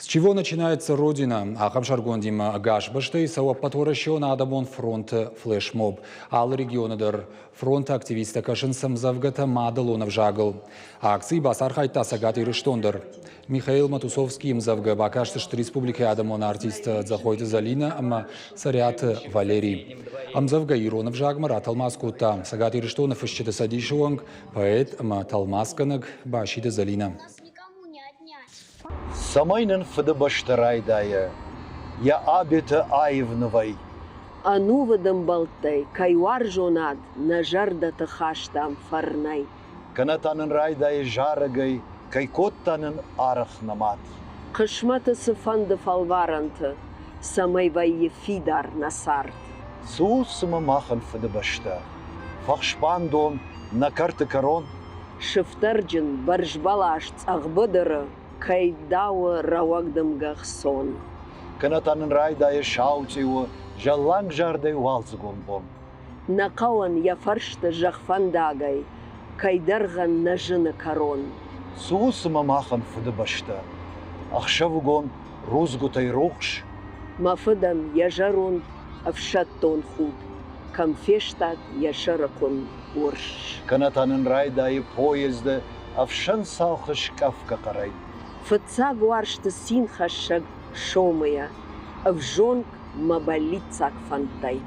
С чего начинается Родина? Ахӕм сӕргондимӕ ӕгас бӕстӕйы цӕуы Ӕппӕтуӕрӕсеон адӕмон фронты флешмоб. Алы регионы дӕр фронты активисттӕ кӕсынц ӕмдзӕвгӕтӕ мадӕлон ӕвзагыл. Акцийы бацархайдта Цӕгат Ирыстон дӕр. Михаил Матусовскийы ӕмдзӕвгӕ бакастысты республикӕйы адӕмон артисттӕ Дзӕхойты Зӕлинӕ ӕмӕ Цӕриаты Валерий. Ӕмдзӕвгӕ ирон ӕвзагмӕ ратӕлмац кодта Цӕгат Ирыстоны фысджыты цӕдисы уӕнг, поэт ӕмӕ тӕлмацгӕнӕг Баситы Зӕлинӕ. Цӕмӕй нын Фыдыбӕстӕ райдайа йӕ абеты аив нывӕй. Ӕнувыд ӕмбӕлттӕй кӕй уарзонад нӕ зӕрдӕты хастам фӕрнӕй. Кӕнӕ та нын райдайы зарӕгӕй, кӕй кодта нын арӕх нӕ мад. Хъысмӕты цыфӕнды фӕлварӕнты, цӕмӕй вӕййы фидар нӕ цард. Цы у цымӕ махӕн Фыдыбӕстӕ? Фӕхсбандон нӕ кӕрты кӕрон? Сыфтӕрджын бӕрзбӕлас цъӕх быдыры кӕй дауы рӕуӕг дымгӕ хцон. Кӕнӕ та нын райдайы сауцъиуы зӕлланг зардӕй уалдзыгон бон. Нӕ хъӕуӕн йӕ фӕрсты зӕхфӕндагӕй кӕй дӕргъӕн нӕ зыны кӕрон. Цы у цымӕ махӕн Фыдыбӕстӕ? Ӕхсӕвыгон рудзгуытӕй рухс. Мӕ фыдӕн йӕ зӕронд ӕфсӕддон худ кӕм фестад йӕ сӕрыхъуын урс. Кӕнӕ та нын райдайы поезды ӕфсӕн цалхы скъӕфгӕ хъӕрӕй. Фыццаг уарзты цинхӕссӕг сомыйӕ, ӕвзонг мӕ бӕллиццаг фӕндтӕй.